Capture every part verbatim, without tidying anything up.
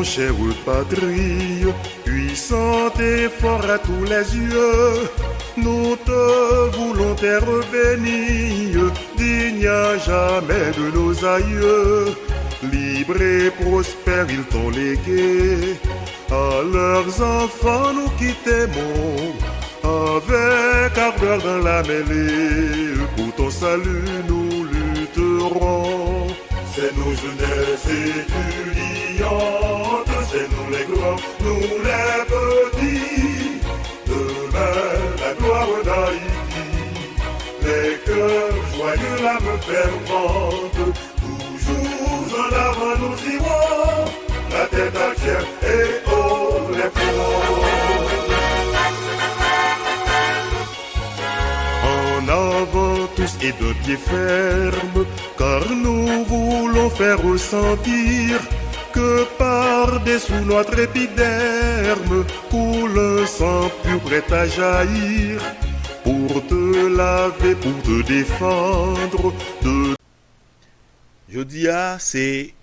Chère patrie, puissante et fort à tous les yeux, nous te voulons terre bénie, digne à jamais de nos aïeux. Libre et prospère, ils t'ont légué à leurs enfants, nous qui t'aimons, avec ardeur dans la mêlée. Pour ton salut, nous lutterons. C'est nos jeunesses étudiantes, c'est nous les grands, nous les petits. Demain, la gloire d'Haïti. Les cœurs joyeux, l'âme fervente, toujours en avant nous irons, la tête entière et haut les fronts. En avant tous et d'un pied ferme, car nous voulons faire ressentir que par-dessous notre épiderme coule un sang pur prêt à jaillir pour te laver, pour te défendre de... Jodi a, se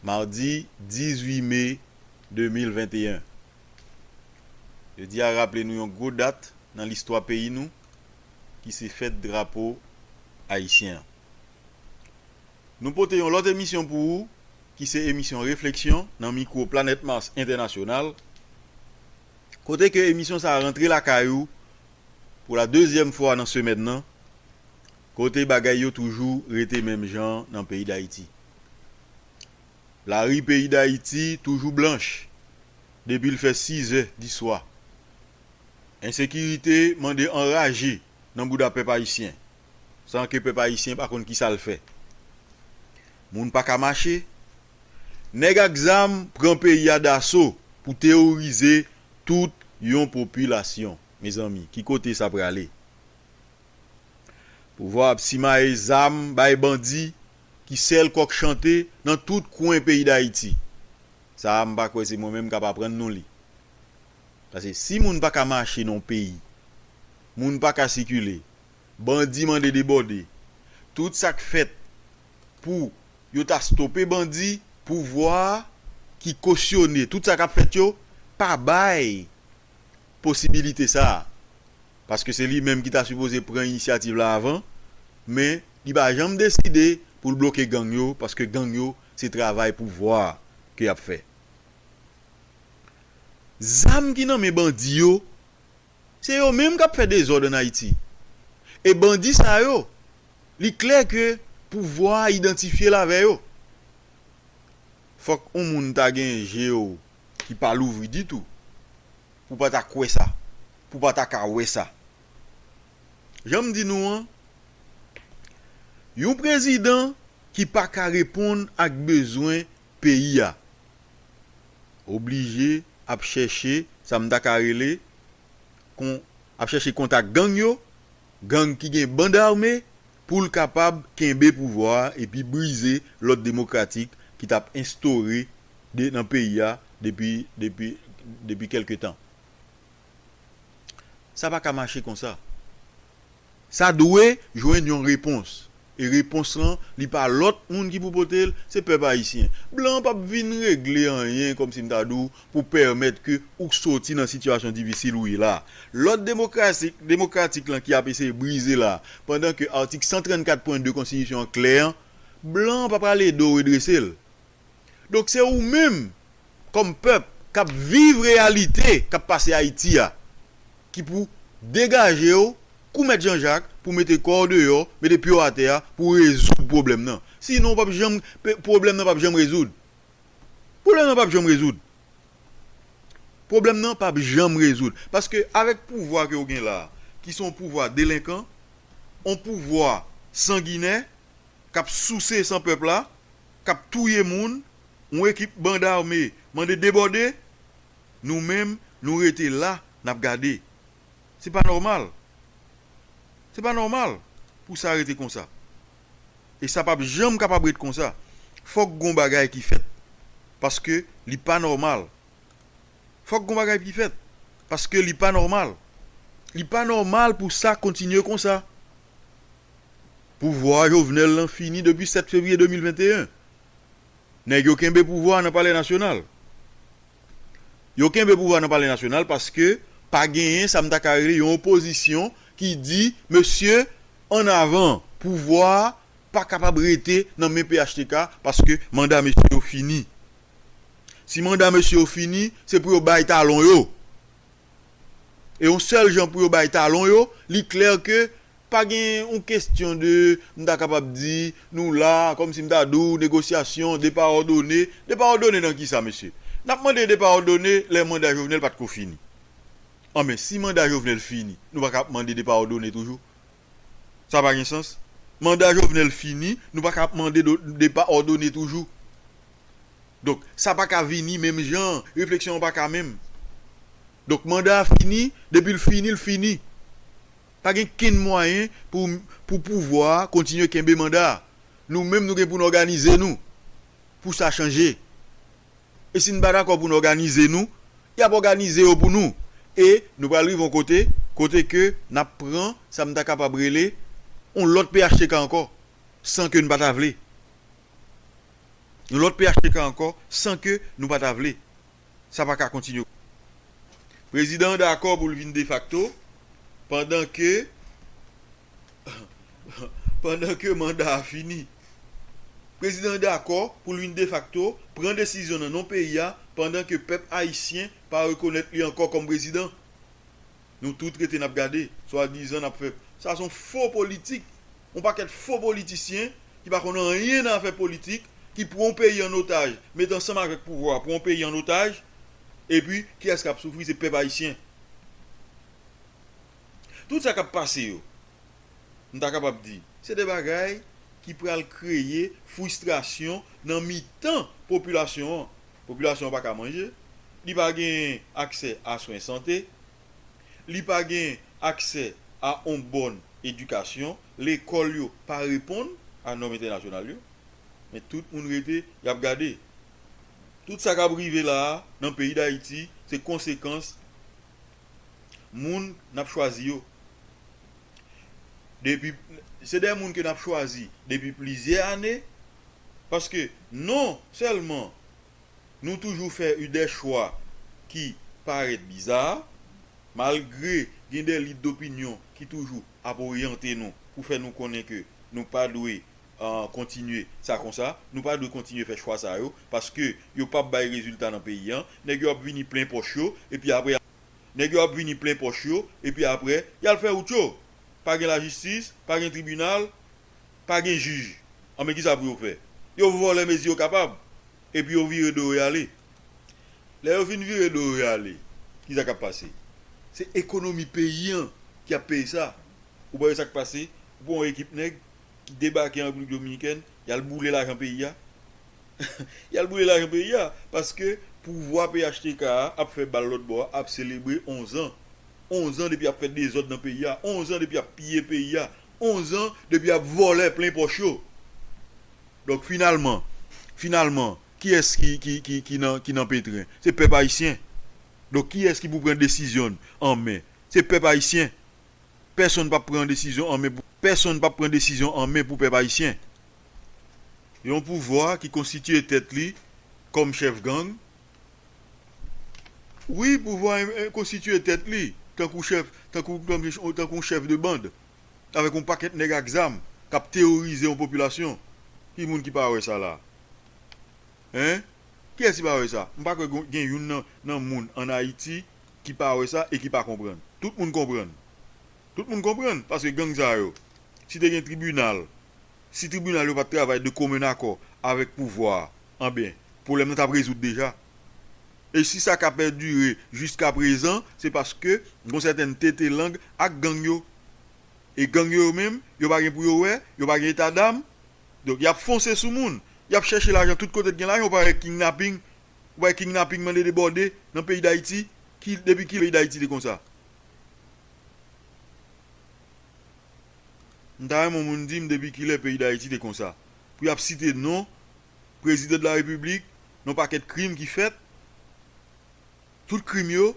madi dizuit me de mil venteyen. Jodi a raple nou yon gwo dat nan listwa peyi nou, ki se fèt drapo ayisyen an. Nou pote yon lòt emisyon pou ou, ki se emisyon Refleksyon nan mikwo Planèt Mars Entènasyonal, kote ke emisyon sa a rantre lakay ou pou la dezyèm fwa nan semèn nan, kote bagay yo toujou rete menm jan nan peyi Dayiti. Lari peyi Dayiti toujou blanch depi l fè sizè di swa. Ensekirite mande anraje nan bouda pèp ayisyen, san ke pèp ayisyen pa konn kisa l fè. Moun pa ka mache. Nèg ak zam pran peyi a daso pou teworize tout yon popilasyon. Mezanmi, ki kote sa prale? Pouvwa ap simaye zam bay bandi ki sèl kòk chante nan tout kwen peyi Dayiti. Sa a, m pa kwè se mwen menm k ap aprann nou li. Paske si moun pa ka mache nan yon peyi, moun pa ka sikile, bandi mande debòde, tout sa k fèt pou yo ta stope bandi, pouvwa a ki kosyone tout sa k ap fèt yo, pa bay posibilite sa a. Paske se li menm ki ta sipoze pran inisyativ la avan, men li pa janm deside pou l bloke gang yo, paske gang yo se travay pouvwa a ke y ap fè. Zam ki nan men bandi yo, se yo menm k ap fè dezòd ann Ayiti. E bandi sa yo, li klè ke pouvwa a idantifye l avè yo. Fòk yon moun ta gen je w ki pa louvri ditou, pou w pa ta kwè sa, pou w pa ta ka wè sa. Jan m di nou an, yon prezidan ki pa ka reponn ak bezwen peyi a oblije ap chèche sa m ta ka rele kon, ap chèche kontak gang yo, gang ki gen band ame, pou l kapab kenbe pouvwa a epi brize lòd demokratik ki t ap enstore de, nan peyi a depi, depi, depi kèlke tan. Sa pa ka mache konsa. Sa dwe jwenn yon repons. E repons lan, li pa lòt moun ki pou pote l, se pèp ayisyen. Blan p ap vin regle anyen, kòmsi m ta di w, pou pèmèt ke ou soti nan sitiyasyon difisil ou ye la. Lòd demokratik, demokratik lan ki ap eseye brize la, pandan ke atik san trannkat pwen de konstitisyon an klè an, blan an pa prale ede w redrese l. Donk, se ou menm, kòm pèp, k ap viv reyalite k ap pase Ayiti a, ki pou degaje w kou mèt Janjak pou mete kò w deyò, mete pye w atè a, pou rezoud pwoblèm nan. Sinon, w p ap janm, pe-, pwoblèm nan p ap janm rezoud. Pwoblèm nan p ap janm rezoud. Pwoblèm nan p ap janm rezoud. Paske avèk pouvwa ke w gen la a, ki se yon pouvwa delenkan, yon pouvwa sanginè, k ap souse san pèp la, k ap touye moun, yon ekip band ame mande debòde, nou menm, nou rete la, n ap gade. Se pa nòmal. Se pa nòmal pou sa rete konsa. E sa p ap janm kapab ret konsa. Fòk gon bagay ki fèt. Paske li pa nòmal. Fòk gon bagay ki fèt. Paske li pa nòmal. Li pa nòmal pou sa kontinye konsa. Pouvwa Jovenel lan fini depi sèt fevriye de mil venteyen. Nèg yo kenbe pouvwa a nan Palè Nasyonal. Yo kenbe pouvwa nan Palè Nasyonal paske pa genyen sa m ta ka rele yon opozisyon ki di, mesye, ann avan, pouvwa a pa kapab rete nan men P H T K paske manda mesye yo fini. Si manda mesye yo fini, se pou yo bay talon yo. E yon sèl jan pou yo bay talon yo, li klè ke pa gen yon kesyon de, m ta kapab di, nou la, kòmsi m ta di w, negosyasyon, depa òdone. Depa òdone nan kisa, mesye? N ap mande depa òdone lè manda Jovenel pa t ko fini. Anben, si manda Jovenel fini, nou pa ka ap mande depa òdone toujou? Sa pa gen sans. Manda Jovenel fini, nou pa ka ap mande do- depa òdone toujou. Donk, sa pa ka vini menm jan, refleksyon an pa ka menm. Donk, manda a fini, depi l fini, l fini. Pa gen kenn mwayen pou, pou pouvwa a kontinye kenbe manda a. Nou menm, nou gen pou n òganize nou pou sa chanje. E si n pa dakò pou n òganize nou, y ap òganize yo pou nou. E nou pral rive yon kote, kote ke n ap pran sa m ta kapab rele yon lòt P H T K ankò, san ke n pa ta vle. Yon lòt P H T K ankò, san ke nou pa ta vle. Sa pa ka kontinye. Prezidan an dakò pou l vin defakto, pandan ke, pandan ke manda a fini. Prezidan an dakò pou l vin defakto, pran desizyon nan non peyi a, pandan ke pèp ayisyen pa rekonèt li ankò kòm prezidan. Nou tout rete n ap gade, swadizan n ap fè. Sa se yon fo politik, yon pakèt fo politisyen ki pa konn anyen nan afè politik, ki pran yon peyi an otaj, met ansanm avèk pouvwa a, pran yon peyi an otaj, epi kiyès k ap soufri? Se pèp ayisyen. Tout sa k ap pase yo, m ta kapab di, se de bagay ki pral kreye fristrasyon nan mitan popilasyon an. Popilasyon an pa ka manje, li pa gen aksè a swen sante, li pa gen aksè a on bòn edikasyon, lekòl yo pa reponn a nòm entènasyonal yo, men tout moun rete, y ap gade. Tout sa k ap rive la a, nan peyi Dayiti, se konsekans moun n ap chwazi yo. Depi, se de moun ke n ap chwazi depi plizyè ane, paske non sèlman nou toujou fè de chwa ki parèt biza, malgre gen de lit dopinyon ki toujou ap oryante nou pou fè nou konnen ke nou pa dwe, ah, kontinye sa konsa, nou pa dwe kontinye fè chwa sa yo, paske yo p ap bay rezilta nan peyi an, nèg yo ap vini plen pòch yo, epi apre, nèg yo ap vini plen pòch yo, epi apre, y al fè wout yo. Pa gen lajistis, pa gen tribinal, pa gen jij. Anben, kisa pou yo fè? Yo vòlè mezi yo kapab, epi yo vire do yo y ale. Lè yo fin vire do yo y ale, kisa k ap pase? Se ekonomi peyi an ki ap peye sa. Ou pa wè sa k pase? Ou pran yon ekip nèg ki debake an Repiblik Dominikèn, y al boule lajan peyi a. Y al boule lajan peyi a, paske pouvwa P H T K a ap fè bal lòt bò a, ap selebre onz an. Onz an depi ap fè dezòd nan peyi a, onz an depi ap piye peyi a, onz an depi ap vòlè plen pòch yo. Donk, finalman, finalman, kiyès ki, ki, ki, ki nan, ki nan petren? Se pèp ayisyen. Donk, kiyès ki pou pran desizyon an men? Se pèp ayisyen. Pèsonn p ap pran desizyon an men pou, pèsonn p ap pran desizyon an men pou pèp ayisyen. Yon pouvwa ki konstitiye tèt li kòm chèf gang. Wi, pouvwa a konstitiye tèt li tankou chèf, tankou, tankou, tankou yon chèf de band, avèk yon pakèt nèg ak zam k ap teworize yon popilasyon. Ki moun ki pa wè sa la? Hein? Kiyès ki pa wè sa? M pa kwè gon- gen youn nan, nan moun ann Ayiti ki pa wè sa e ki pa konprann. Tout moun konprann. Tout moun konprann, paske gang sa yo, si te gen tribinal, si tribinal yo pa t travay de komen akò avèk pouvwa a, anben, pwoblèm nan t ap rezoud deja. E si sa ka pèdire jiskaprezan, se paske gon sètèn tete lang ak gang yo. E gang yo, yo menm, yo pa gen pou yo wè, yo pa gen eta dam. Donk, y ap fonse sou moun. Y ap chèche lajan tout kote k gen lajan. Ou pa wè kidnaping, ou pa wè kidnaping mande debòde nan peyi Dayiti? Ki, depi kilè peyi Dayiti te konsa? M ta renmen yon moun di m depi kilè peyi Dayiti te konsa. Pou y ap site non Prezidan de la Repiblik, nan pakèt krim ki fèt, tout krim yo,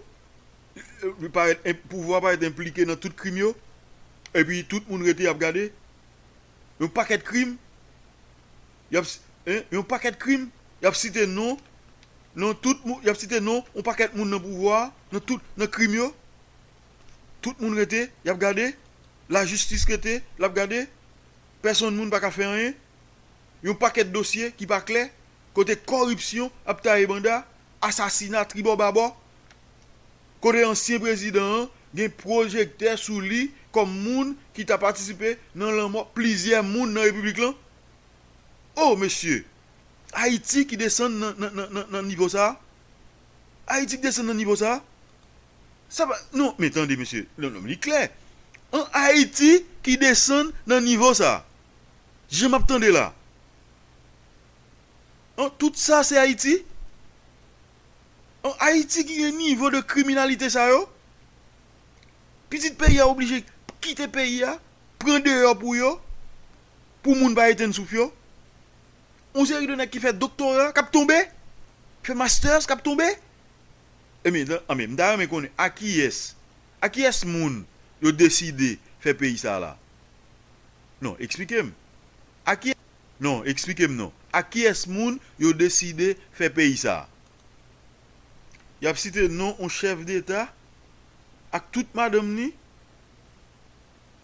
li parèt, pouvwa parèt enplike nan tout krim yo, epi tout moun rete y ap gade. Yon pakèt krim, y ap, hein, yon pakèt krim, y ap site non Non, tout moun, y ap site non yon pakèt moun nan pouvwa, nan tout, nan krim yo. Tout moun rete, y ap gade. Lajistis rete, l ap gade. Pèsonn moun pa ka fè anyen. Yon pakèt dosye ki pa klè, kote kòripsyon ap taye banda, asasina tribò babò, kote ansyen prezidan an gen pwojektè sou li kòm moun ki ta patisipe nan lanmò plizyè moun nan repiblik lan. O mesye, Ayiti ki desann nan, nan, nan, nan, nan nivo sa a? Ayiti ki desann nan nivo sa a? Sa pa, non, men tande, mesye. Non, non, li klè. An Ayiti ki desann nan nivo sa a. Jan m ap tande la. An, tout sa se Ayiti? An Ayiti ki gen nivo de kriminalite sa yo? Pitit peyi a oblije kite peyi a, pran deyò pou yo, pou moun pa etenn souf yo. Yon seri de nèg ki fè doktora, k ap tonbe, ki fè masters, k ap tonbe. Ebyen, dan, anben, m ta renmen konnen a kiyès, a kiyès moun yo deside fè peyi sa la? Non, eksplike m. A ki, non, eksplike m non. A kiyès moun yo deside fè peyi sa? Y ap site non yon chèf deta ak tout madanm ni?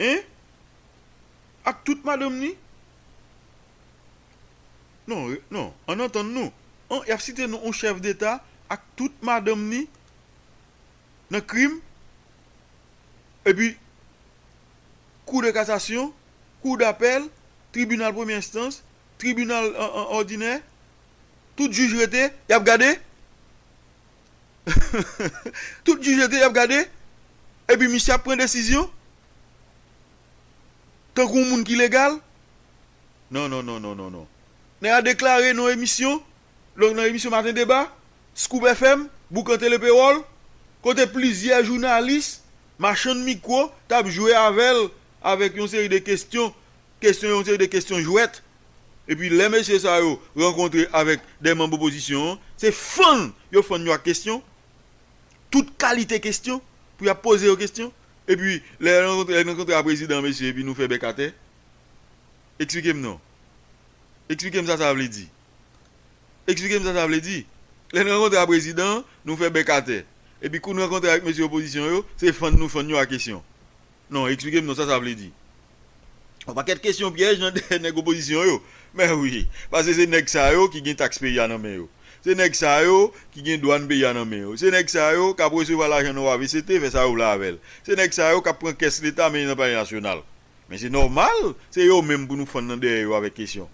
Hein? Ak tout madanm ni? Non, re-, non, ann antann nou. An, y ap site non yon chèf deta ak tout madanm ni nan krim? Epi, kou de kasasyon, kou dapèl, tribinal premyè enstans, tribinal, an, an, òdinè, tout jij rete, y ap gade. Tout jij rete, y ap gade. Epi misye ap pran desizyon tankou yon moun ki legal. Non, non, non, non, non, non. Nèg la deklare nan emisyon, nan, nan emisyon Maten Deba, Scoop F M, Boukan Tele Pewòl, kote plizyè jounalis, machann mikwo, t ap jwe avè l avèk yon seri de kesyon, kesyon, yon seri de kesyon jwèt. Epi lè mesye sa yo rankontre avèk de manm opozisyon an, se fann yo fann yo ak kesyon. Tout kalite kesyon, pou y ap poze yo kesyon. Epi, lè n rankontre, lè n rankontre a prezidan, mesye, epi nou fè bèk atè. Eksplike m non. Eksplike m sa sa vle di. Eksplike m sa sa vle di. Lè n rankontre a prezidan, nou fè bèk atè. Epi kou n rankontre avèk mesye opozisyon yo, se fann nou fann yo a kesyon. Non, eksplike m non sa sa vle di. Yon pakèt kesyon pyèj nan dèyè nèg opozisyon yo. Men wi, paske se nèg sa yo ki gen taks peyi a nan men yo. Se nèg sa yo ki gen dwàn peyi a nan men yo. Se nèg sa yo k ap resevwa lajan nan O A V C T, fè sa yo vle avè l. Se nèg sa yo k ap pran kès leta mennen nan Palè Nasyonal. Men se nòmal, se yo menm pou nou fann nan dèyè yo avèk kesyon.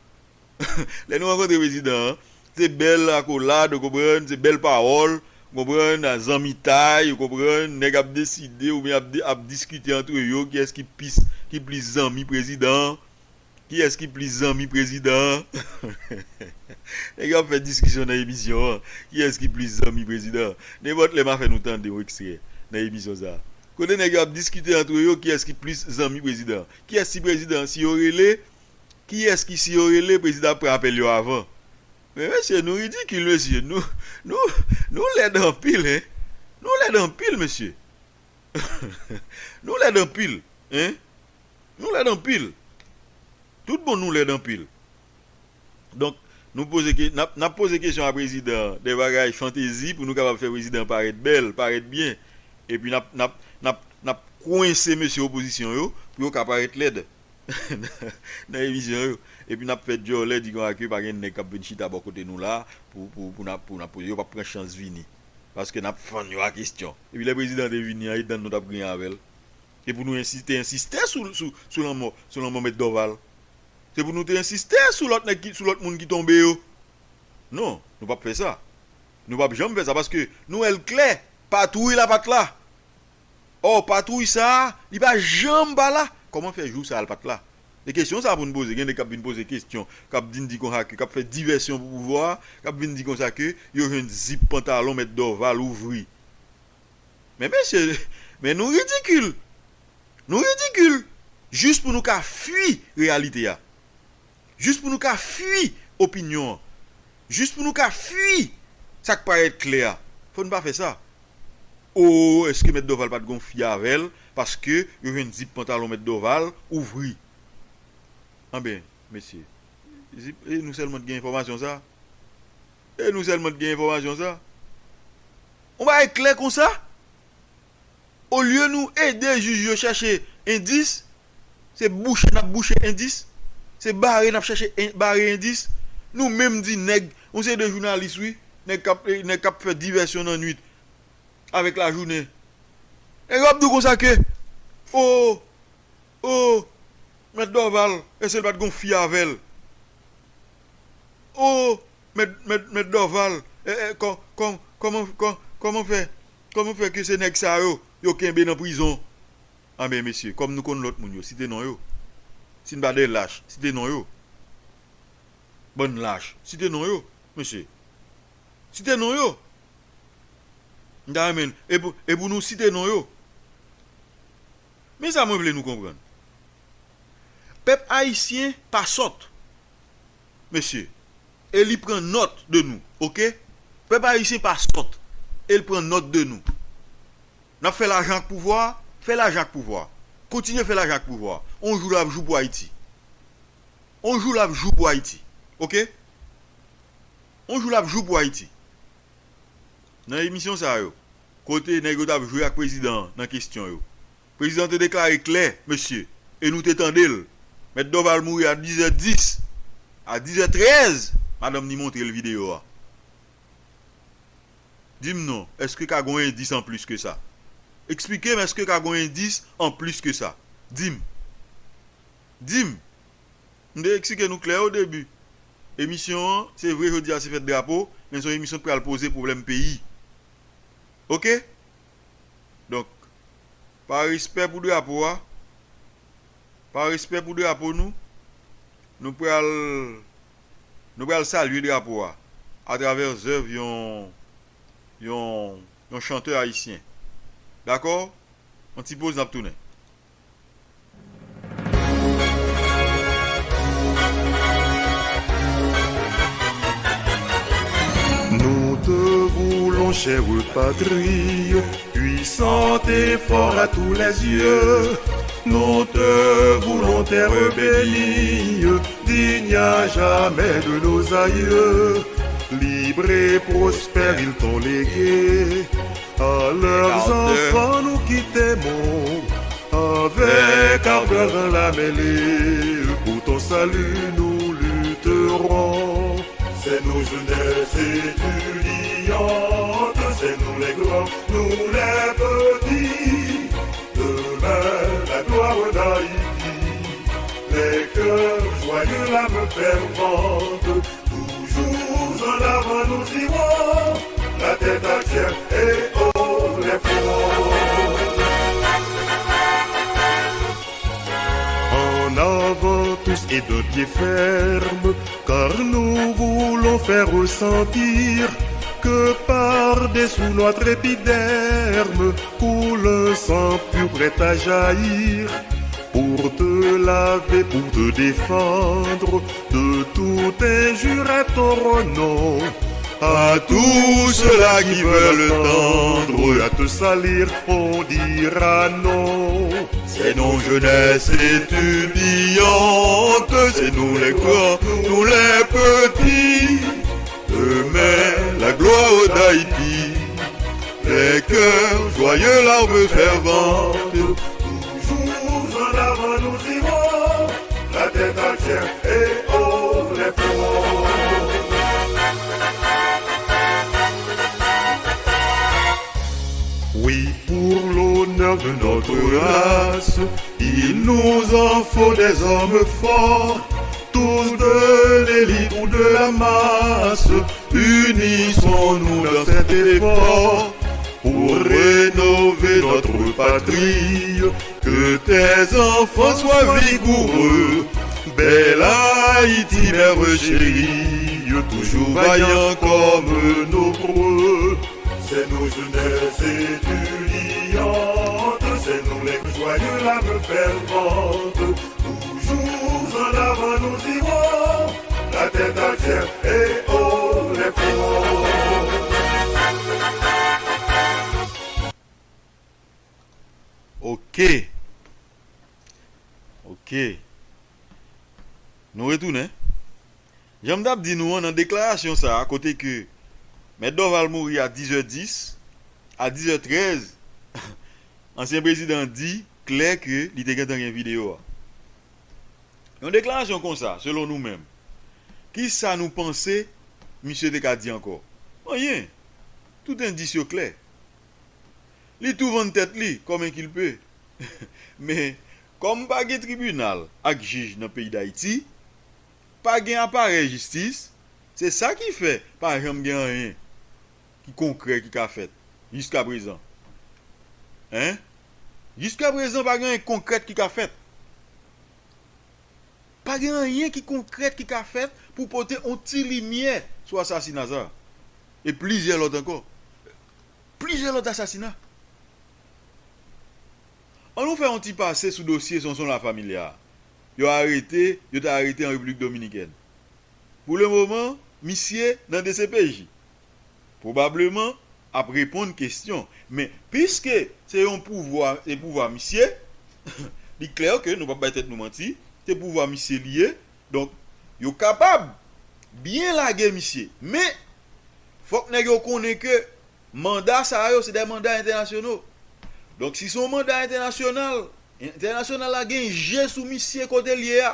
Lè nou rankontre prezidan an, se bèl akolad, ou konprann, se bèl pawòl, ou konprann, zanmitay, ou konprann, nèg ap deside oubyen ap, ap diskite antre yo kiyès ki pis, ki plis zanmi prezidan an, kiyès ki plis zanmi prezidan an. Nèg yo ap fè diskisyon nan emisyon an, kiyès ki plis zanmi prezidan an. Nenpòt lè m a fè nou tande yon ekstrè nan emisyon sa a. Kote nèg yo ap diskite antre yo kiyès ki plis zanmi prezidan an. Kiyès si prezidan an, si yo rele, kiyès ki si yo rele, prezidan ap pran apèl yo avan. Men mesye, nou ridikil, mesye. Nou, nou, nou lèd anpil, hein. Nou lèd anpil, mesye. Nou lèd anpil, hein. Nou lèd anpil. Tout bon, nou lèd anpil. Donk, nou poze ke, n ap, n ap poze kesyon a prezidan an, de bagay fantezi pou nou kapab fè prezidan an parèt bèl, parèt byen. Epi n ap, n ap, n ap, n ap kwense mesye opozisyon yo pou yo ka parèt lèd nan emisyon yo. Epi n ap fè djòlè di konsa ke pa gen nèg k ap vin chita bò kote nou la pou, pou, pou n ap, pou n ap poze. Yo p ap pran chans vini. Paske n ap fann yo a kesyon. Epi lè prezidan te vini an, e dan nou t ap griyen avè l. Se pou nou ensi-, te ensiste sou, sou, sou lanmò, sou lanmò Mèt Dòval. Se pou nou te ensiste sou lòt nèg ki, sou lòt moun ki tonbe yo. Non, nou p ap fè sa. Nou p ap janm fè sa paske nou wè l klè, patwouy la pa t la. Ò, patwouy sa a, li pa janm pa la. Kòman fè jou sa a l pa t la? Se kesyon sa a pou n poze. Gen nèg k ap vin poze kesyon, k ap vin di konsa ke, k ap fè divèsyon pou pouvwa a, k ap vin di konsa ke yo jwenn zip pantalon Mèt Dòval ouvri. Men mesye, men nou ridikil. Nou ridikil. Jis pou nou ka fui reyalite a. Jis pou nou ka fui opinyon an. Jis pou nou ka fui sa k parèt klè a. Fò n pa fè sa. O, èske Mèt Dòval pa t gon fi avè l paske yo jwenn zip pantalon Mèt Dòval ouvri? Anben, mesye, zip, e nou sèlman t gen enfòmasyon sa? E nou sèlman t gen enfòmasyon sa. Yon bagay klè konsa. Olye nou ede jij yo chèche endis, se bouche n ap bouche endis, se bare n ap chèche en- bare endis. Nou menm di nèg, yon seri de jounalis wi, nèg k ap, nèg k ap fè divèsyon nan nwit avèk lajounen. Nèg yo ap di w konsa ke, o, o, Mèt Dorval, èske l pa t gon fi avè l? O, mèt, mèt, mèt Dorval, e, e, kò- kò- kòman, kò- kòman fè, kòman fè ke se nèg sa yo, yo kenbe nan prizon? Anben, mesye, kòm nou konn lòt moun yo, site non yo. Si n pa de lach, site non yo. Bann lach, site non yo, mesye. Site non yo. M ta renmen, e pou, e pou nou site non yo. Men sa mwen vle nou konprann. Pèp ayisyen pa sòt, mesye. E li pran nòt de nou, oke? Pèp ayisyen pa sòt. E l pran nòt de nou. N ap fè lajan ak pouvwa, fè lajan ak pouvwa. Kontinye fè lajan ak pouvwa. On jou l ap jou pou Ayiti. On jou l ap jou pou Ayiti. Oke? On jou l ap jou pou Ayiti. Nan emisyon sa yo, kote nèg yo t ap jwe ak prezidan an nan kesyon yo, prezidan te deklare klè, mesye, e nou te tande l. Mèt Dorval mouri a dizè dis, a dizè trèz, madanm ni montre l videyo a. Di m non, èske ka gon endis an plis ke sa? Eksplike m, èske ka gon endis an plis ke sa? Di m. Di m. M te eksplike nou klè o debi. Emisyon an, se vre jodi a se fèt drapo, men se yon emisyon k pral poze pwoblèm peyi. Oke? Donk, pa respè pou drapo a, pa respè pou drapo nou, nou pral, nou pral salye drapo a atravè zèv yon, yon, yon chantè ayisyen. Dakò? Yon ti poz, n ap tounen. Nous te voulons, chère patrie, puissante et fort à tous les yeux. Nous te voulons, terre bénie, digne à jamais de nos aïeux, libre et prospère, ils t'ont légué à leurs enfants, nous qui t'aimons, avec ardeur dans la mêlée. Pour ton salut, nous lutterons. C'est nous, jeunesse étudiante, c'est nous les grands, nous les petits. Demain, la gloire d'Haïti, les cœurs joyeux, l'âme fervente, toujours en avant nous irons, la tête entière et haut les fronts. En avant tous et d'un pied ferme, car nous voulons faire ressentir que par-dessous notre épiderme coule un sang pur prêt à jaillir. Pour te laver, pour te défendre de toute injure à ton nom. À tous ceux-là qui veulent tendre à te salir, on dira non. C'est non, jeunesse étudiante, c'est nous les grands, nous les petits. Demain, la gloire d'Haïti, les cœurs joyeux, l'âme fervente. Toujours en avant nous irons, la tête entière et haut les fronts. Oui, pour l'honneur de notre race, il nous en faut des hommes forts, tous de l'élite ou de la masse. Unissons-nous dans cet effort pour rénover notre patrie. Que tes enfants soient vigoureux, belle Haïti, mère chérie, toujours vaillants comme nos preux. C'est nous, jeunesse étudiante, c'est nous les joyeux, l'âme fervente, toujours en avant nous irons, la tête entière et haut les fronts. Ok. Ok. Nou retounen. Jan m t ap di nou an, nan deklarasyon sa a, kote ke Mèt Dorval mouri a dizè dis, a dizè trèz, ansyen prezidan di klè ke li te gentan gen videyo a. Yon deklarasyon konsa, selon nou menm, ki sa nou panse misye te ka di ankò? Anyen. Tout endis yo klè. Li tou vann tèt li comme un culpé. Men, kòm pa gen tribinal ak jij nan peyi Dayiti, pa gen aparèy jistis, se sa ki fè pa janm gen anyen ki konkrè ki ka fèt jiskaprezan. Hein? Jiskaprezan, pa gen anyen konkrèt ki ka fèt. Pa gen anyen ki konkrèt ki ka fèt pou pote yon ti limyè sou asasina sa a. E plizyè lòt ankò. Plizyè lòt asasina. An nou fè yon ti pase sou dosye Sonson Lafamilya a. Yo arete, yo te arete an Repiblik Dominikèn. Pou le moman, misye nan D C P J. Pwobableman, ap reponn kesyon. Men, piske se yon pouvwa, se pouvwa misye, li klè ke nou p ap bay tèt nou manti, se pouvwa misye li ye. Donk, yo kapab byen lage misye. Men, fòk nèg yo konnen ke manda sa yo, se de manda entènasyonal. Donk, si se yon manda entènasyonal, entènasyonal la gen je sou misye kote l ye a.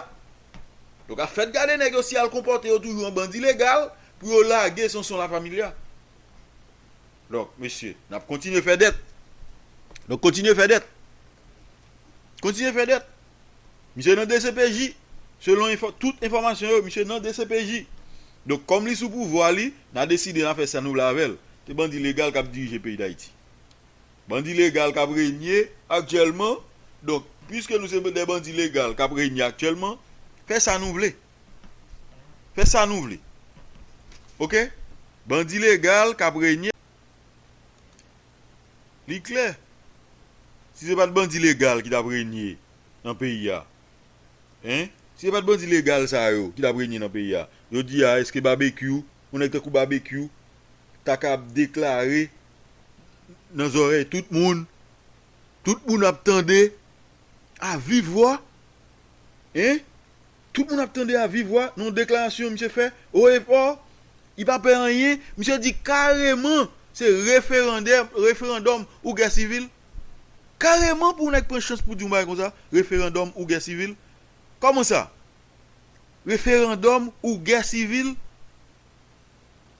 Donk, ap fèt gade nèg yo si y al konpòte yo toujou an bandi legal pou yo lage Sonson Lafamilya. Donk, mesye, n ap kontinye fè dèt. Donk, kontinye fè dèt. Kontinye fè dèt. Misye nan D C P J. Selon enfò-, tout enfòmasyon yo, misye nan D C P J. Donk, kòm li sou pouvwa li, n a deside n a fè sa nou vle avè l. Se bandi legal k ap dirije peyi Dayiti. Bandi legal k ap renye aktyèlman. Donk, piske nou se de bandi legal k ap renye aktyèlman, fè sa nou vle. Fè sa nou vle. Oke? Bandi legal k ap renye. Li klè. Si se pa t bandi legal ki t ap renye nan peyi a, hein? Si se pa t bandi legal sa yo ki t ap renye nan peyi a, jodi a, èske Babekyou, yon nèg tankou Babekyou, ta ka ap deklare nan zòrèy tout moun, tout moun ap tande, a viv vwa, hein? Tout moun ap tande a viv vwa nan yon deklarasyon misye fè o e fò. Li pa pè anyen. Misye di kareman se referandè-, referandòm ou gè sivil. Kareman pou yon nèg pran chans pou di yon bagay konsa, referandòm ou gè sivil. Kòman sa? Referandòm ou gè sivil?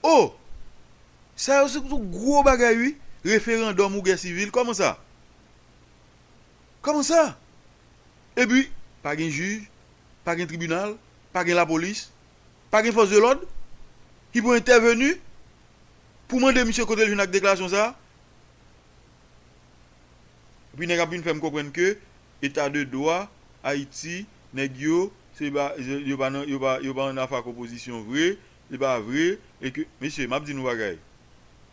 O! Sa yo se tout gwo bagay, wi. Referandòm ou gè sivil. Kòman sa? Kòman sa? Epi, pa gen jij, pa gen tribinal, pa gen lapolis, pa gen fòs de lòd ki pou entèveni pou mande misye kote l jwenn ak deklarasyon sa a. Epi nèg ap vin fè m konprann ke eta de dwa Ayiti, nèg yo, se pa, yo pa nan, yo pa, yo pa nan afa konpozisyon vre, se pa vre, e ke, mesye, m ap di nou bagay.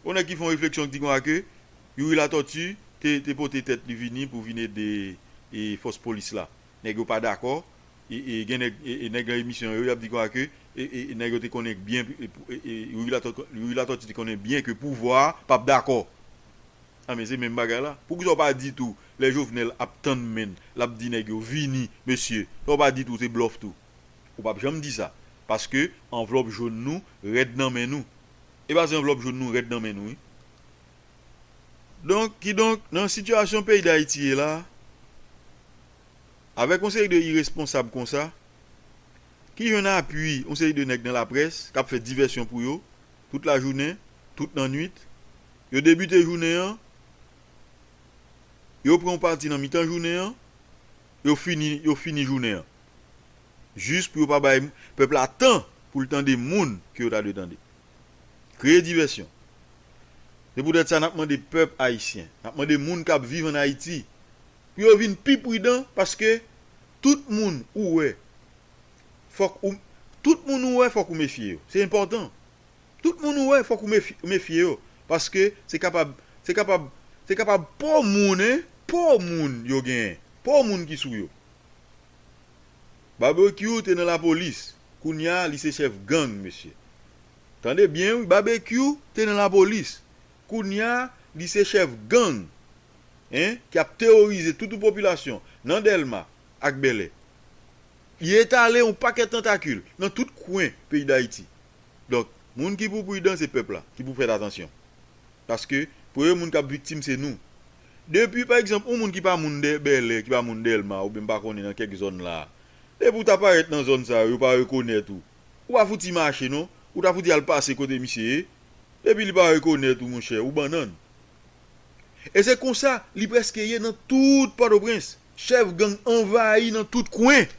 Yon nèg ki fè yon refleksyon ki di konsa ke Youri Latortue te, te pote tèt li vini pou vin ede, e, fòs polis la. Nèg yo pa dakò, e, e, gen nèg, e, e, nèg nan emisyon yo, y ap di konsa ke, e, e, nèg yo te konnen byen, e, e, e, Youri Lator-, Youri Latortue te konnen byen ke pouvwa a p ap dakò. A, men se menm bagay la. Poukisa w pa di tou, lè Jovenel ap tann men l, l ap di nèg yo, "Vini, mesye." Sa w pa di tou, se blòf tou. Ou p ap janm di sa. Paske anvlòp jòn nou rèd nan men nou. E pa se anvlòp jòn nou rèd nan men nou, wi. Donk, kidonk, nan sitiyasyon peyi Dayiti ye la, avèk yon seri de iresponsab konsa, ki jwenn apui yon seri de nèg nan laprès k ap fè divèsyon pou yo, tout lajounen, tout lannwit. Yo debite jounen an, yo pran yon pati nan mitan jounen an, yo fini, yo fini jounen an. Jis pou yo pa bay pèp la tan pou l tande moun ke yo ta dwe tande. Kreye divèsyon. Se poutèt sa n ap mande pèp ayisyen, n ap mande moun k ap viv ann Ayiti, pou yo vin pi pridan, paske tout moun ou wè, fòk ou, tout moun ou wè, fòk ou mefye yo. Se enpòtan. Tout moun ou wè, fòk ou mefye, mefye yo. Paske se kapab, se kapab, se kapab po moun, en, po moun yo genyen. Po moun ki sou yo. Babekyou te nan lapolis. Kounye a, li se chèf gang, mesye. Tande byen, wi, Babekyou te nan lapolis. Kounye a, li se chèf gang, en, ki ap teworize tout yon popilasyon nan Dèlma ak Bèlè. Li etale yon pakèt tantakil nan tout kwen peyi Dayiti. Donk, moun ki pou pridan se pèp la, ki pou fè atansyon. Paske premye moun k ap viktim se nou. Depi, pa egzanp, yon moun ki pa moun Dè-, Bèlè, ki pa moun Dèlma, oubyen m pa konnen nan kèk zòn la, depi w ta parèt nan zòn sa yo, yo pa rekonèt ou. Ou pa fouti mache non, ou ta fouti al pase kote misye ye. Depi li pa rekonèt ou, monchè, ou bannann. E se konsa li prèske ye nan tout Pòtoprens. Chèf gang anvayi nan tout kwen.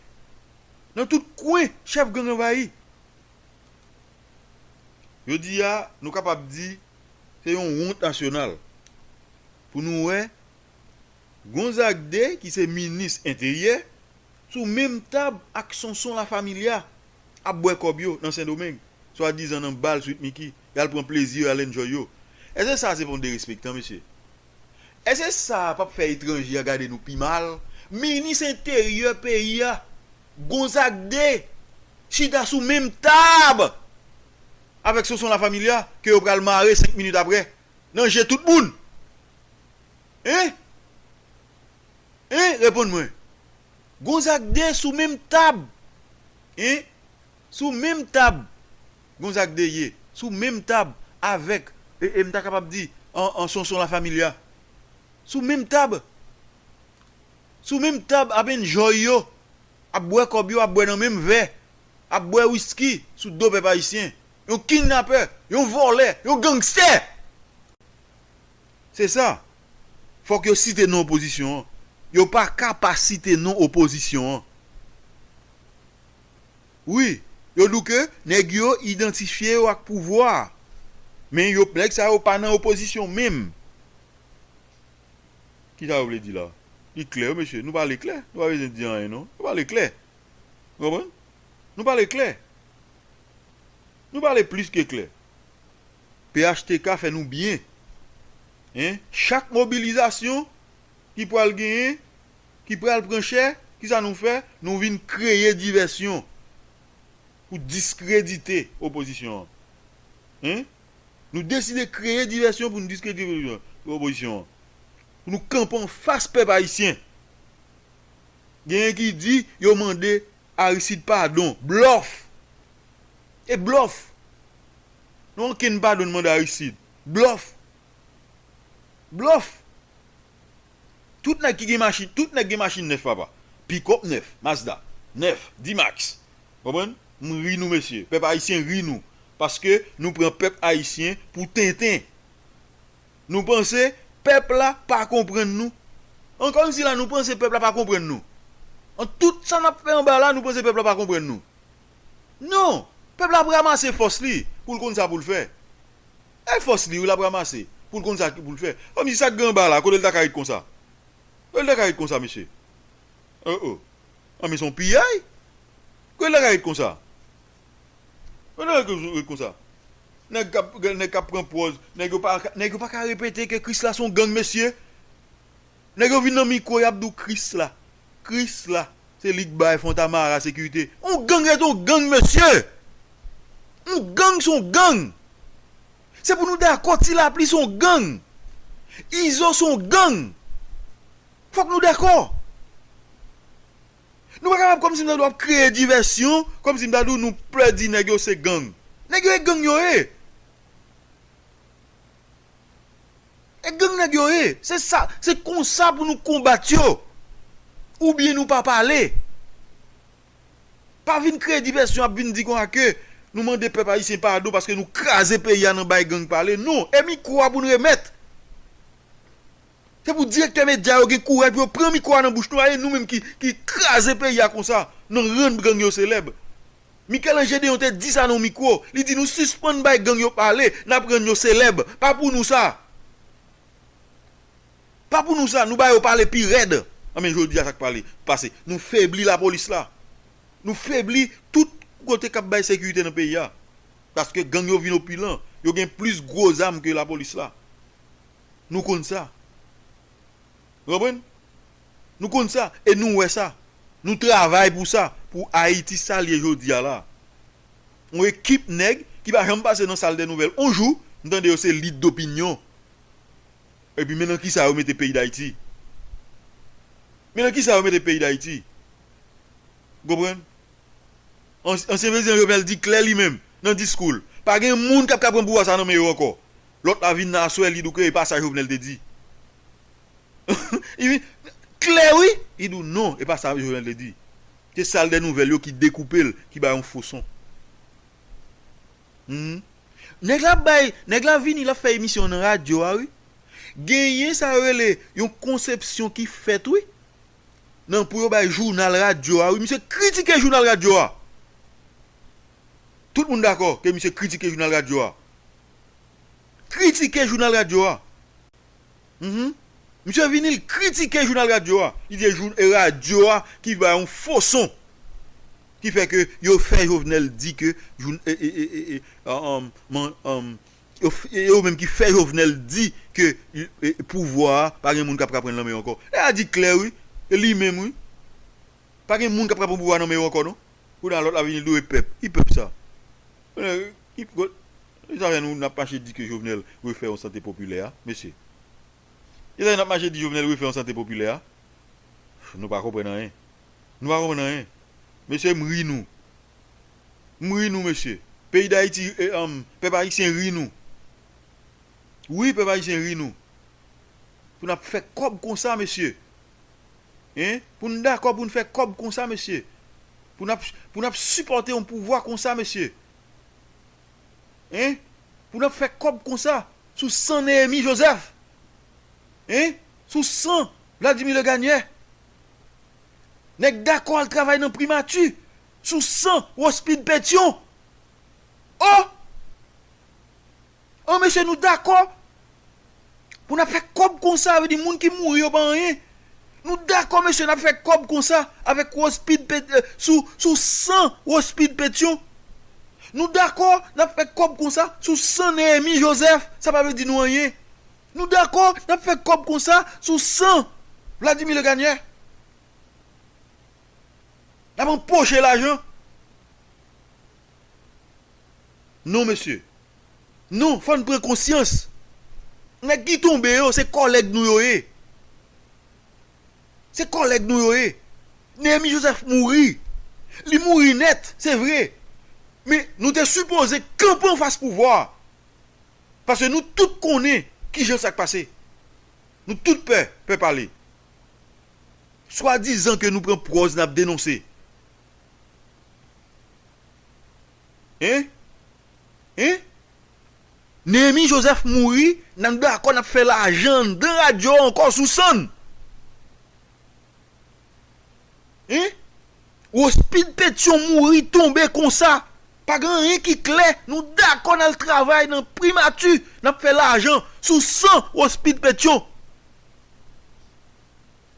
Nan tout kwen, chèf gang anvayi. Jodi a, nou kapab di se yon wont nasyonal pou nou wè Gonzague de, ki se minis enteryè, sou menm tab ak Sonson Lafamilya, ap bwè kòb yo nan Sendomeng, swadizan nan bal Sweet Micky, y al pran plezi yo, y al enjoy yo. Èske sa se pa yon derespektan, mesye? Èske sa p ap fè etranje a gade nou pi mal? Minis enteryè peyi a, Gonzague de, chita sou menm tab avèk Sonson Lafamilya, ke yo pral mare senk minit apre, nan je tout moun. Hein? Hein? Reponn mwen. Gonzague de sou menm tab. Hein? Sou menm tab. Gonzague de ye. Sou menm tab avèk, e, e m ta kapab di, an, an Sonson Lafamilya. Sou menm tab. Sou menm tab ap enjoy yo. Ap bwè kòb yo, ap bwè nan menm vè. Ap bwè wiski sou do pèp ayisyen. Yon kidnapè, yon vòlè, yon gangstè. Se sa. Fòk yo site non opozisyon an. Yo pa ka pa site non opozisyon an. Wi, yo di w ke nèg yo idantifye yo ak pouvwa a. Men yo, nèg sa yo pa nan opozisyon menm. Kisa yo vle di la? Li klè, wi, mesye. Nou pale klè. Nou pa bezwen di anyen, non. Nou pale klè. Ou konprann? Nou pale klè. Nou pale plis ke klè. P H T K fè nou byen. Hein? Chak mobilizasyon ki pral genyen, ki pral pran chè, kisa nou fè? Nou vin kreye divèsyon pou diskredite opozisyon an. Hein? Nou deside kreye divèsyon pou nou diskredite opozisyon an. Pou nou kanpe anfas pèp ayisyen. Genyen ki di yo mande Aristide padon. Blòf! E blòf! Nou ankenn padon n mande Aristide. Blòf! Blòf! Tout nèg ki gen machin, tout nèg gen machin nèf, papa. Pikòp nèf, Mazda nèf, D-Max. Konprann? M ri nou, mesye. Pèp ayisyen ri nou. Paske nou pran pèp ayisyen pou tenten. Nou panse pèp la pa konprann nou. Ankò yon sila, nou panse pèp la pa konprann nou. An tout sa n ap fè anba la, nou panse pèp la pa konprann nou. Non! Pèp la ap ranmase fòs li pou l konn sa pou l fè. E fòs li, wi, l ap ranmase pou l konn sa pou l fè. Kòmsi sa k gen anba la, kote l ta ka ret konsa? Kote l ta ka ret konsa, mesye? Oh, oh. An, men se yon piyay. Kote l ta ka ret konsa? Kote l ta ka ret konsa? Nèg k ap, nèg k ap pran pòz, nèg yo pa, nèg yo pa ka repete ke Krisla se yon gang, mesye. Nèg yo vin nan mikwo, y ap di w Krisla. Krisla, se li k bay Fontamara sekirite. Yon gang rete yon gang, mesye. Yon gang se yon gang. Se pou nou dakò, Ti Lapli se yon gang. Izo se yon gang. Fòk nou dakò. Nou pa kapab kòmsi m ta di w ap kreye divèsyon, kòmsi m ta di w nou pè di nèg yo se gang. Nèg yo e gang yo ye. E gang nèg yo ye. Se sa, se konsa pou nou konbat yo. Oubyen nou pa pale. Pa vin kreye divèsyon, ap vin di konsa ke nou mande pèp ayisyen padon paske nou kraze peyi a nan bay gang pale. Non, e mikwo a pou n remèt. Se pou direktè medya yo gen kouraj pou yo pran mikwo a nan bouch nou a, e nou menm ki, ki kraze peyi a konsa, nan rann gang yo selèb. Michel-Ange Déon te di sa nan yon mikwo. Li di nou sispann bay gang yo pale, n ap rann yo selèb. Pa pou nou sa. Pa pou nou sa, nou ba yo pale pi rèd. Anben, jodi a sa k pale, pase. Nou febli lapolis la. Nou febli tout kote k ap bay sekirite nan peyi a. Paske gang yo vin opilan. Yo gen plis gwo zam ke lapolis la. Nou konn sa. Ou konprann? Nou konn sa e nou wè sa. Nou travay pou sa, pou Ayiti sa l ye jodi a la. Yon ekip nèg ki pa janm pase nan sal dè nouvèl yon jou, m tande yo se leader d'opinion. Epi men nan kisa yo mete peyi Dayiti. Men nan kisa yo mete peyi Dayiti. Ou konprann? Ans- ansyen prezidan Jovenel di klè li menm nan diskou l, pa gen moun k ap ka pran pouvwa sa nan men yo ankò. Lòt la vin nan aswè, li di w ke e pa sa Jovenel te di. Li vin klè wi, li di w non, e pa sa Jovenel te di. Se sal dè nouvèl yo ki dekoupe l, ki bay yon fo son. Mhm. Nèg la bay, nèg la vini, l ap fè emisyon nan radyo a wi. Genyen sa yo rele yon konsepsyon ki fèt wi. Nan pou yo bay jounal radyo a wi. Misye kritike jounal radyo a. Tout moun dakò ke misye kritike jounal radyo a. Kritike jounal radyo a. Mhm. Misye vini, l kritike jounal radyo a. Li di e jou- e radyo a ki bay yon fo son. Ki fè ke yo fè Jovenel di ke jou- e, e, e, e, e, um, man- um, yo, f- e yo menm ki fè Jovenel di ke e, e, pouvwa a pa gen moun k ap ka pran l nan men yo ankò. Nèg la di klè wi. E li menm wi. Pa gen moun k ap ka pran pouvwa nan men yo ankò non. Kounye a lòt la vini l di w e pèp. Ki pèp sa? Ki, ki, ki zafè nou n ap mache di ke Jovenel refè yon sante popilè a, mesye? Ki zafè n ap mache di Jovenel refè yon sante popilè a? Nou pa konprann anyen. Nou pa konprann anyen. Mesye, m ri nou. M ri nou, mesye. Peyi Dayiti, e, um, pèp ayisyen ri nou. Wi, pèp ayisyen ri nou. Pou n ap fè kòb konsa, mesye. Hein? Pou n dakò pou n fè kòb konsa, mesye. Pou n ap, pou n ap sipòte yon pouvwa konsa, mesye. Hein? Pou n ap fè kòb konsa sou san Neyemi Joseph. Hein? Sou san Vladimir Legagnè. Nèg dakò al travay nan primati sou san Rospide Pétion. Oh! Oh, mesye, nou dakò pou n ap fè kòb konsa, vle di moun ki mouri yo pa anyen. Nou dakò, mesye, n ap fè kòb konsa avèk Rospide Pét- eh, sou, sou san Rospide Pétion. Nou dakò n ap fè kòb konsa sou san Neyemi Joseph, sa pa vle di nou anyen. Nou dakò n ap fè kòb konsa sou san Vladimir Legagnè. N ap anpoche lajan. Non, mesye. Non, fò n pran konsyans. Nèg ki tonbe yo, se kòlèg nou yo ye. Se kòlèg nou yo ye. Neyemi Joseph mouri. Li mouri nèt, se vre. Men nou te sipoze kanpe anfas pouvwa a. Paske nou tout konnen kijan sa k pase. Nou tout pè, pè pale. Swadizan ke nou pran pwòz n ap denonse. Hein? Hein? Neyemi Joseph mouri, n ap dakò n ap fè lajan anndan radyo ankò sou san n. Hein? Rospide Pétion mouri tonbe konsa. Pa gen anyen ki klè, nou dakò n al travay nan primati, n ap fè lajan sou san Rospide Pétion.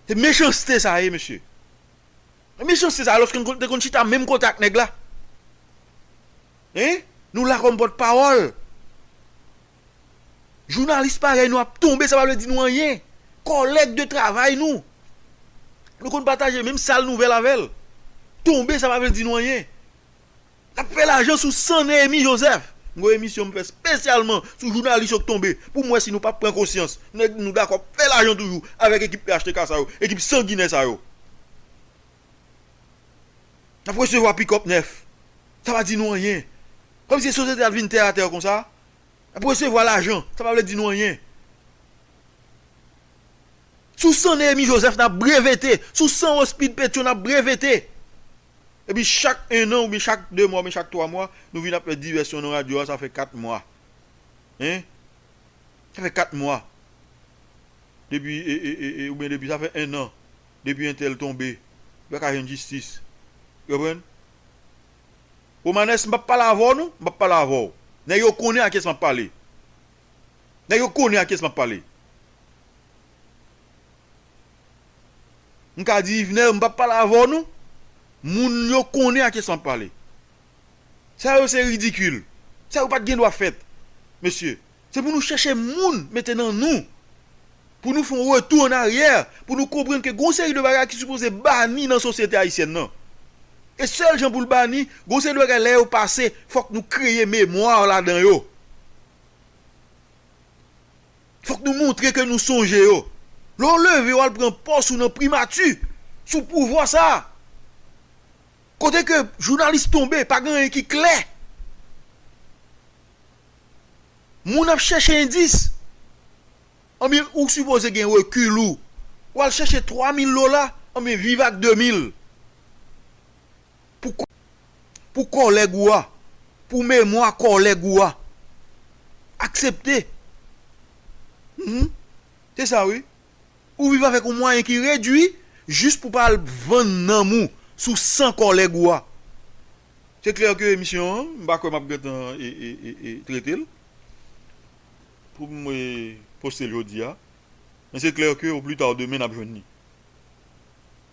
Se mechanste sa ye, mesye. Mechanste sa, alòske n te konn chita menm kote ak nèg la. Hein? Nou la kòm pòtpawòl. Jounalis parèy nou ap tonbe, sa pa vle di nou anyen. Kòlèg de travay nou. Nou konn pataje menm sal nouvèl avè l. Tonbe, sa pa vle di nou anyen. N ap fè lajan sou san Neyemi Joseph. M gen yon emisyon m fè espesyalman sou jounalis yo k tonbe. Pou m wè si nou p ap pran konsyans. Nèg nou dakò fè lajan toujou avèk ekip P H T K sa yo, ekip sanginè sa yo. N ap resevwa pikòp nèf. Sa pa di nou anyen. Kòmsi sosyete a t vin tèratè konsa. N ap resevwa lajan. Sa pa vle di nou anyen. Sou san Neyemi Joseph n ap brevete. Sou san Rospide Pétion n ap brevete. Epi chak en an, oubyen chak de mwa, oubyen chak twa mwa, nou vin ap fè divèsyon nan radyo a, sa fè kat mwa. Hein? Sa fè kat mwa. Depi, e, e, e, e, oubyen depi, sa fè en an. Depi entèl tonbe. Yo pa ka jwenn jistis. Ou konprann? Romanes, m p ap pale avè w, non. M p ap pale avè w. Nèg yo konnen a kiyès m ap pale. Nèg yo konnen a kiyès m ap pale. M ka di Yvenè, m p ap pale avè w, non. Moun yo konnen a kiyès m ap pale. Sa yo se ridikil. Sa yo pa t gen dwa fèt. Mesye, se pou nou chèche moun mete nan nou. Pou nou fè yon retou an aryè, pou nou konprann ke gon seri de bagay ki sipoze bani nan sosyete ayisyèn nan. E sèl jan pou l bani, gon seri de bagay lè yo pase, fòk nou kreye memwa ladan yo. Fòk nou montre ke nou sonje yo. Lè w leve, w al pran pòs ou nan primati, sou pouvwa sa a. Kote ke jounalis tonbe, pa gen anyen ki klè. Moun ap chèche endis. Anben, ou sipoze gen rekil ou. W al chèche twa mil dola, anben, viv ak de mil. Pou kò-, pou kòlèg ou a, pou memwa kòlèg ou a. Aksepte. Mhm. Se sa, wi. Ou viv avèk yon mwayen ki redui, jis pou pa al vann nanm ou sou san kòlèg ou a. Se klè ke emisyon an, m pa kwè m ap gentan e, e, e, e, trete l. Pou m, e, poste l jodi a. Men se klè ke o pli ta demen n ap jwenn li.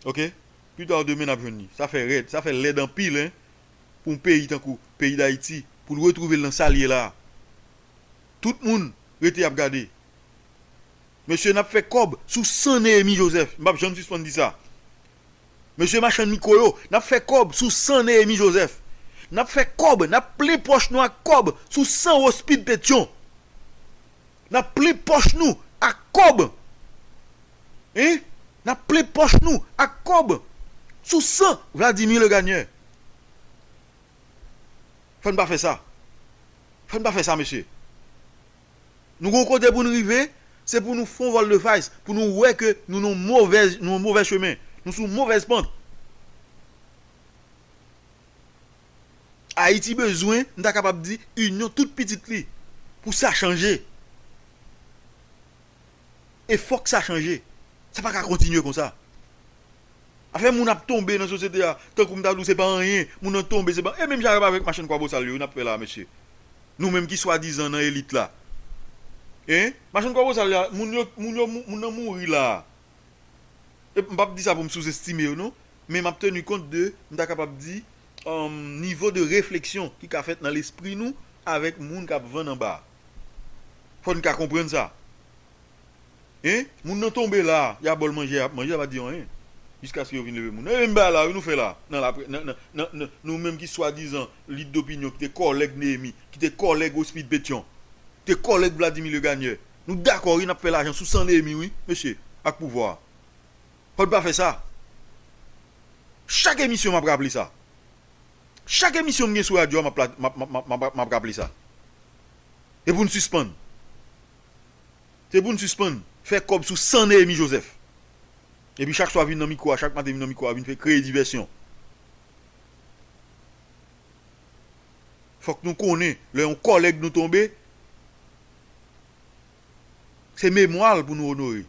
Oke? Pli ta demen n ap jwenn li. Sa fè rèd, sa fè lèd anpil, en, pou yon peyi tankou peyi Dayiti, pou l retwouve l nan sa l ye la a. Tout moun rete ap gade. Mesye, n ap fè kòb sou san Neyemi Joseph. M p ap janm sispann di sa. Mesye machann mikwo yo, n ap fè kòb sou san Neyemi Joseph. N ap fè kòb, n ap plen pòch nou ak kòb sou san Rospid Petyon. N ap plen pòch nou ak kòb. Hein? N ap plen pòch nou ak kòb sou san Vladimir Legagneur. Fò n pa fè sa. Fò n pa fè sa, mesye. Nou gon kote pou n rive, se pou nou fè yon vòl de fas, pou nou wè ke nou nan move, nou nan move chemen, nou sou movèz pant. Ayiti bezwen, m ta kapab di, inyon tout pitit li, pou sa chanje. E fòk sa chanje. Sa pa ka kontinye konsa. Afè moun ap tonbe nan sosyete a, tankou m ta di w se pa anyen, moun nan tonbe, se pa, e menm jan avèk machann kwabosal yo, n ap fè la, mesye. Nou menm ki swadizan nan elit la. Hein? Machann kwabosal la, moun yo, moun yo, moun nan mouri la. E m p ap di sa pou m souzestime yo, non. Men m ap teni kont de, m ta kapab di, um, nivo de refleksyon ki ka fèt nan lespri nou avèk moun k ap vann anba a. Fò n ka konprann sa. Hein? Moun nan tonbe la, y a ba l manje, y ap manje, y a pa di anyen. Jiskaske yo vin leve moun nan. E menm bagay la, wi, nou fè la. Nan lapre-, nan, nan, nan, nan, nou menm ki swadizan lid dopinyon, ki te kòlèg Neyemi, ki te kòlèg Rospid Petyon, ki te kòlèg Vladimir Legagneur. Nou dakò, wi, n ap fè lajan sou san Neyemi, wi, mesye, ak pouvwa a. Fò n pa fè sa. Chak emisyon, m ap raple sa. Chak emisyon m gen sou radyo a, m ap la-, m ap, m ap, m ap, m ap, m ap raple sa. E pou n sispann. Se pou n sispann fè kòb sou san Neyemi Joseph. Epi chak swa vin nan mikwo a, chak maten vin nan mikwo a, vin fè kreye divèsyon. Fòk nou konnen, lè yon kòlèg nou tonbe, se memwa l pou nou onore.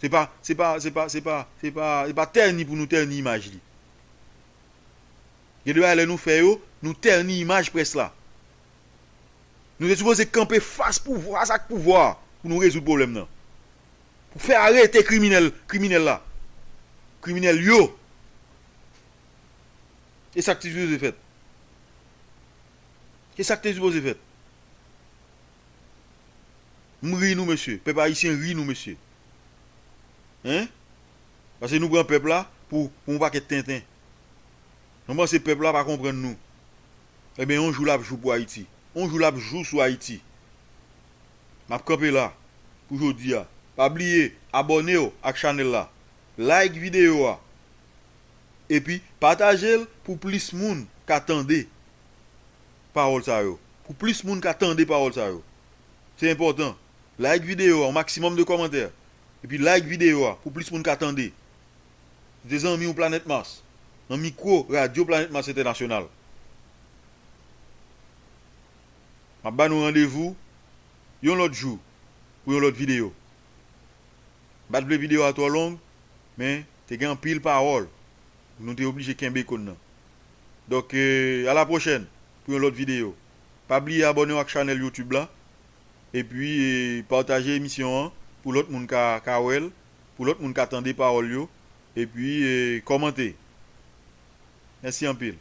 Se pa, se pa, se pa, se pa, se pa, se pa tèni pou nou tèni imaj li. Gen de bagay lè nou fè yo, nou tèni imaj près la. Nou te sipoze kanpe fas pouvwa, fas ak pouvwa a pou nou rezoud pwoblèm nan. Pou fè arete kriminèl, kriminèl la. Kriminèl yo. E sa k te sipoze fèt. E sa k te sipoze fèt. M ri nou, mesye. Pèp ayisyen ri nou, mesye. Hein? Paske nou pran pèp la pou, pou yon pakèt tenten. Nou panse pèp la pa konprann nou. Ebyen, yon jou l ap jou pou Ayiti. Yon jou l ap jou sou Ayiti. M ap kanpe la pou jodi a. Pa bliye abòne w ak chanèl la. Like videyo a. Epi pataje l pou plis moun ka tande pawòl sa yo. Pou plis moun ka tande pawòl sa yo. Se enpòtan. Like videyo a, yon maksimòm de kòmantè. Epi like videyo a pou plis moun ka tande. Se te zanmi w Planèt Mas, nan mikwo Radyo Planèt Mas Entènasyonal. M ap ba nou randevou yon lòt jou pou yon lòt videyo. M pa t vle videyo a twò long, men te gen anpil pawòl. Nou te oblije kenbe kòn nan. Donk, e, a la pwochèn pou yon lòt videyo. Pa bliye abòne w ak chanèl YouTube la. Epi, e, pataje emisyon an pou lòt moun ka, ka wè l, pou lòt moun ka tande pawòl yo. Epi, e, kòmante. Mèsi anpil.